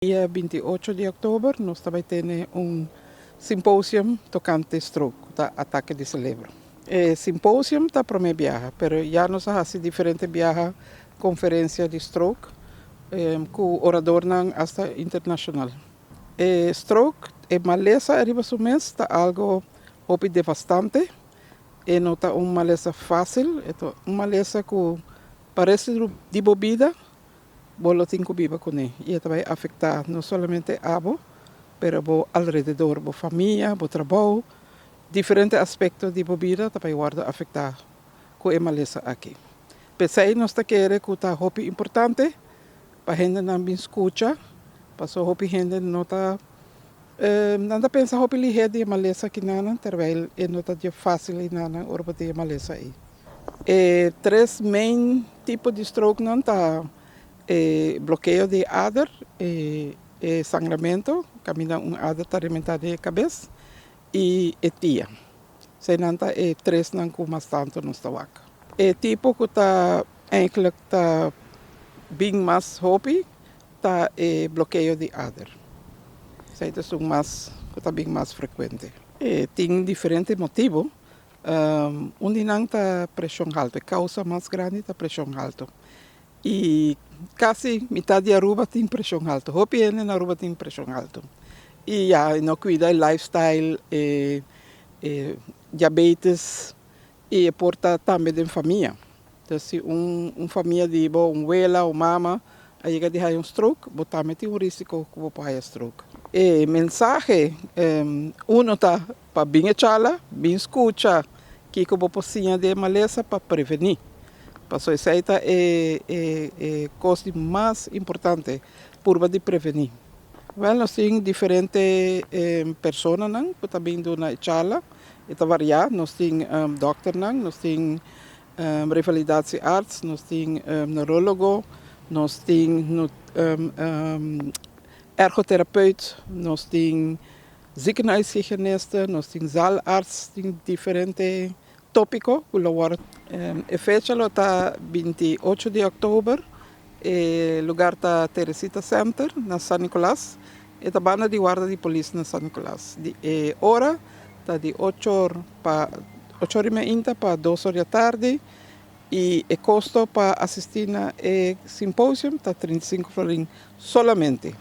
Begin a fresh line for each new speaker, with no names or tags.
Dia 28 di òktober nos ta bai tene un symposium tokante stroke, ku ta atake di selebro. E symposium ta promé biaha, pero ya nos a hasi diferente biaha konferensia di stroke ku oradornan asta internashonal. E stroke, e malesa ariba su mes ta algo hopi devastante, e no ta un malesa fásil, e ta un malesa ku pa resto di bo bida bo lo tin ku biba kuné i e ta bai afektá no solamente abo, pero bo alrededor, bo famia, bo trabou, diferente aspekto di bo bida ta bai wòrdu afektá ku e malesa aki. P'esei nos ta kere ku ta hopi importante pa hendenan bin skucha, pasobra hopi hende no ta nan ta pensa hopi lihé di e malesa akinanan, terwijl e no ta dje fásil einanan ora bo tin e malesa ei. E tres main tipo di strokenan ta e blokeo di ader, e e sangramento, kaminda un ader ta rementá den e kabes, i e tia. Eseinan ta e tresnan ku mas tantu nos ta wak. E tipo ku ta eindelijk ta bin mas hopi ta e blokeo di ader. Esei ta esun mas ku ta bin mas frekuente. E tin diferente motibu. Un di nan ta preshon haltu. E kousa mas grandi ta preshon haltu. I kasi mitad di Aruba tin preshon haltu. Hopi hende na Aruba tin preshon haltu. I ya, no kuida e lifestyle, e e diabetes i e por ta tambe den famia. Entonces si un un famia di bo, un wela o mama a yega di haya un stroke, bo tambe tin un risiko ku bo por haya stroke. E mensahe uno ta pa bin e chala, bin skucha kiko bo por siña di e malesa pa prevení. Pasobra esei ta e e e kos di mas importante, purba di prevení. Wèl nos tin diferente personanan ku ta bin duna e chala, e ta variá, nos tin dòkternan, nos tin revalidatiearts, nos tin neurólogo, nos tin ergotherapeut, nos tin ziekenhuishygiëniste, nos tin zaalarts, tin diferente tópiko ku lo wòrdu. E fecha lo ta 28 di òktober, e lugar ta Teresita Center na San Nicolas, e ta banda di warda di polis na San Nicolas. Di e ora ta di ocho or pa ocho or i meinta pa 2 or di atardi i e kosto pa asistí na e symposium ta 35 florin solamente.